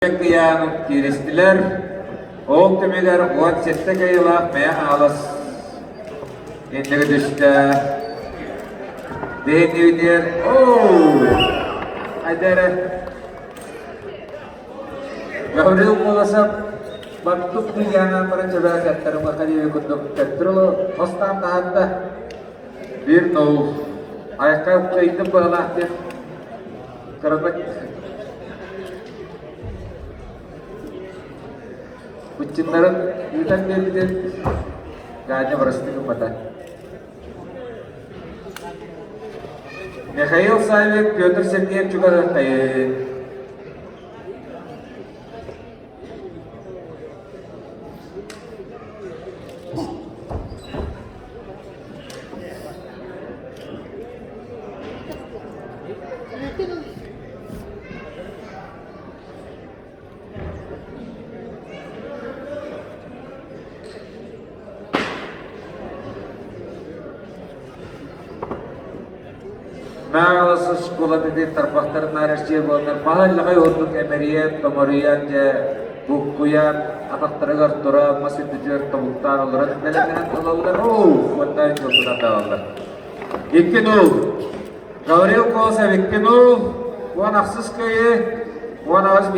Кыйаан кииристилэр. Ол түмүгэр 17 кыайыылаах Мэйэ Хаҥалас инники түстэ. Биһиги оу! Хайда эрэ Гаврил Колосов баттык кыйаанан баран чэбээкэттэрин Махалиевы курдук төттөрү хостаан таһаарда. Биир ноу. Айахха кыайдым быһалаах диэн кырабыт Быччыннарын ыытан биэрбитин Ганя бырастыы гыммата. Михаил Савин, Петр Сергеев чугаһыаххайын. Мааҕалас оскуолата диэн тарбахтарын наар буоланнар маһа ордук эмэрийэн, томоруйан дьэ буккуйан атахтарыгар туран мас үрдүтүгэр тобуктаан олорон бэлэмнэнэн ылаллар оу уонна дьылбытан даҕаллар. 2-0. Гаврил Колосов 2-0. 18 кыайыы, 18.